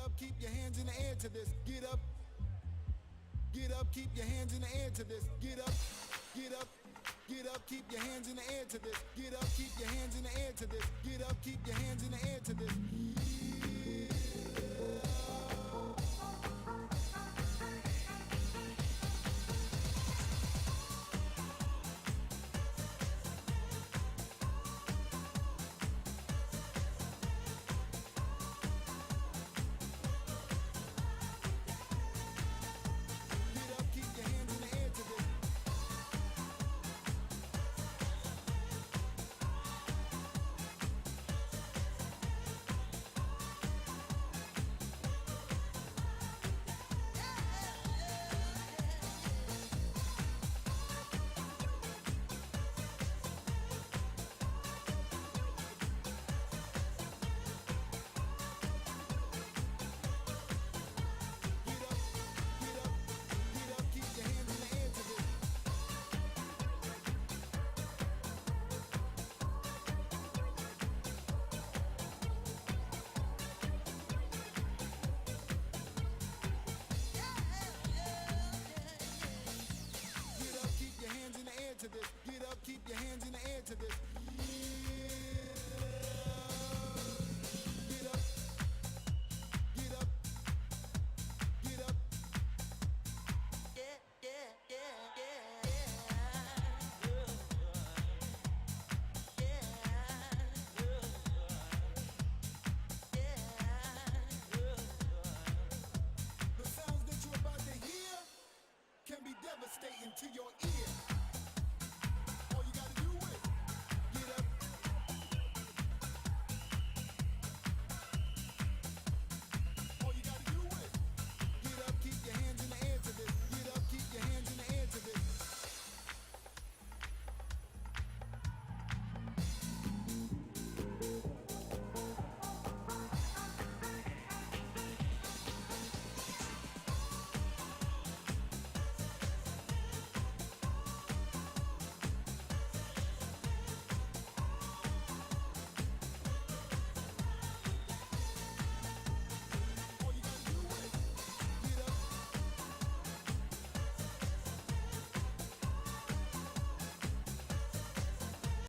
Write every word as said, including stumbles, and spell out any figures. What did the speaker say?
Up, keep your hands in the air to this. Get up. Get up, keep your hands in the air to this. Get up. Get up. Get up, keep your hands in the air to this. Get up, keep your hands in the air to this. Get up, keep your hands in the air to this.